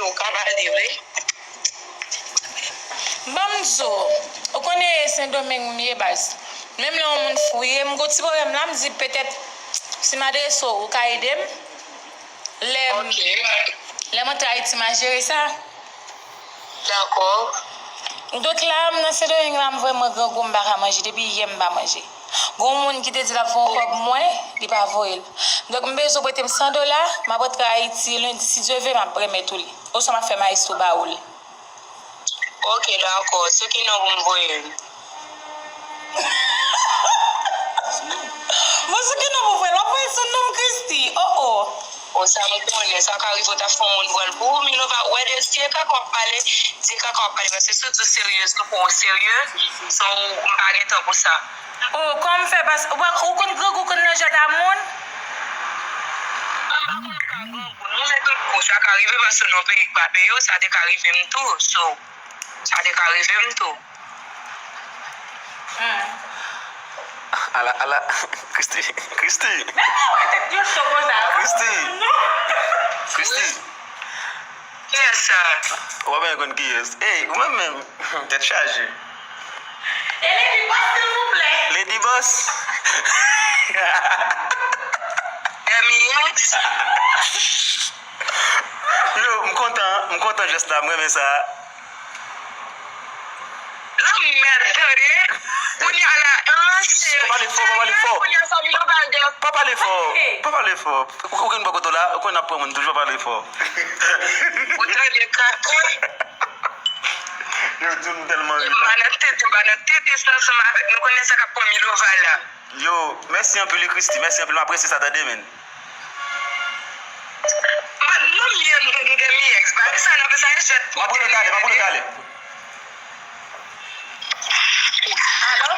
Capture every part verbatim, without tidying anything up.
Ou ka pale vre. Ban m di w, ou konnen e Sendomeng m ye baz. Menm lè yon moun fou ye, m gon ti pwoblèm la, m di petèt si m adrese w, ou ka ede m. Lè m, lè m antre Ayiti, m a jere sa. Dakò. Donk la, m nan Sendomeng la, m vrèman grangou, m pa ka manje. Depi yè, m pa manje. Gon moun ki te di l ap voye yon kòb mwen, li pa voye l. Donk, m bezwen prete m san dola, m ap rantre Ayiti lendi, si Dye vle, m ap remèt ou li. Oswa m ap fè Maestro ba ou li. Ok, dakò. Se ki non pou m voye l? Bon, se ki non pou m voye l? W ap voye l sou non m, Christy. Oh, oh. O, sa m konnen, sa ka rive w ta fè yon moun pran l pou ou, Milova. Wè, de, si e kaka w ap pale, se kaka w ap pale, paske si w di w serye, se pou w serye. So, m pa gen tan pou sa. Oh, kòman m fè pas, ou pa, ou konn grangou konn nan jèt a moun? M pa konn ou ka grangou. Nou se tout kou, sa ka rive paske nou nan peyi k pa peyi w, sa te ka rive m tou. So, sa te ka rive m tou. Hmm. Ala, ala, Christy, Christy. Men mwen wè tèt yo cho konsa, wi. Christy. Non. Christy. Kiyès sa? Ou pa menm konn kiyès. Ey, ou menm menm. Tèt chaje. E Lady Boss, silvouplè. Lady Boss. Dèmi X. Yo, m kontan, m kontan jès la, m renmen sa. Lanmèd, tande. Kounye a la, an, se pa pale fò, pa pale fò. Kounye a sa, Milova al dèyè. Pa pale fò, pa pale fò. Ou, ou konn bò kote w la, ou konn ap pran moun toujou, pa pale fò. Ou tande, katon. Yo, di m tèlman ri. M pa nan tete, m pa nan tete sa ansanm avèk nou, konnen sa k ap pran Milova la. Yo, mèsi anpil wi, Christy, mèsi anpil, m apresye sa, tande, men. Mwen, non, m ye, m, m, m, Dèmi X, pa di sa, non, sa e jèt. M ap rele w talè, m ap rele w talè. Alo?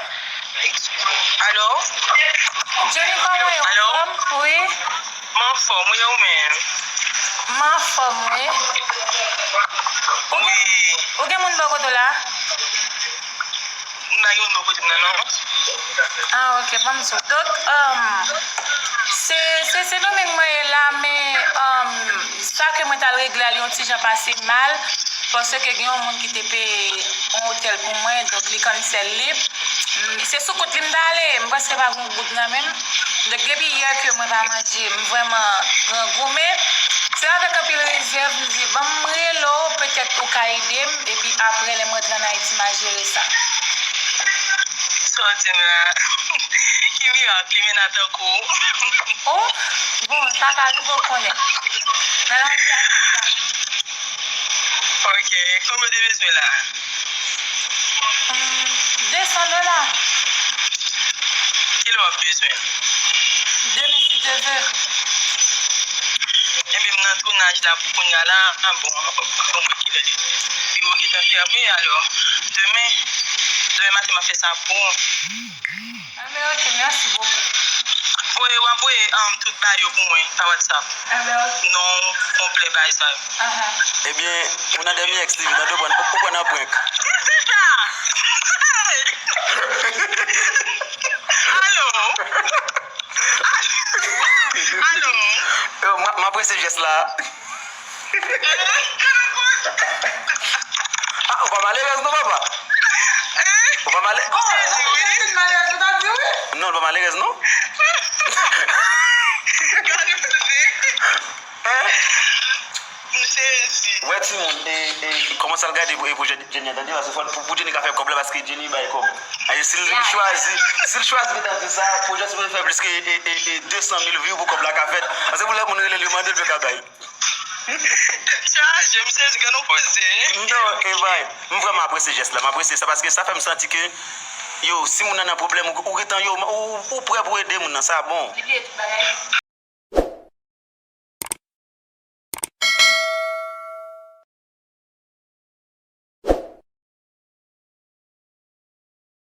Alo? Jenny, kòman w ye? Alo? Ou anfòm? Wi. M anfòm, ou ye ou menm? M anfòm, wi. Ou gen, wi, ou gen moun bò kote w la? M pa gen moun bò kote m nan, non. Ah, ok, ban m di w. Donk, um, se, se Sendomeng mwen ye la, men, um, sa ke mwen t al regle a, li yon ti jan pase mal, paske gen yon moun ki te peye yon otèl pou mwen, donk li cancel li. Mm, se sou kont li m t ale, m prèske pa gen yon goud nan men m. Donk, depi yè ke mwen pa manje, m vrèman grangou, men se avèk anpil rezèv, m di, ban m rele w, petèt ou ka ede m, epi apre, lè m rantre ann Ayiti, m a jere sa. Sa w di m la? Ki mirak, li mena tankou w? Oh, bon, sa ka rive w konnen. Nan lavi a, tout sa. Ok, konbyen w te bezwen la? Hmm, de san dola. Kilè w ap bezwen? Demen, si Dye vle. Ebyen, m nan tounaj la pou kounye a la. Ah, bon, bon, mwen kilè li? Biwo gentan fèmen, alò, demen, demen maten m ap fè sa pou ou. Enben, ok, mèsi bokou. Voye, w ap voye, um, tout ba yo pou mwen pa WhatsApp. Enben, ok. Non konplè bay sa yo. Aha. Ebyen, ou nan Dèmi X T V, tande, ou pran, ou pran nan prank. Ki se sa? Alo? Alo? Yo, m, m apresye jès la. Ah, ou pa malerèz non, papa. Ou pa malè-, oh, ou pa malerèz, ou ta di wi. Non, ou pa malerèz non. Gade poze. Hein? M sezi. Wè timoun, e, e, kòmanse al gade pou, e, pwojè Jenny an, tande, paske fò, pou, pou Jenny ka fè kòb la, paske Jenny bay kòb. E si l chwazi, si l chwazi mete nan sa, pwojè sipoze fè plis ke, e, e, e, de san mil view pou kòb la ka fèt. Paske pou lè moun rele l, yo mande l, yo ka bay. Tèt chaje, m sezi, gade yon koze. Non, e bay. M vrèman apresye jès la. M apresye sa paske sa fè m santi ke, yo, si moun nan nan pwoblèm, ou, ou gentan, yo, ou, ou prè pou ede moun nan, sa bon. Li bliye tout bagay.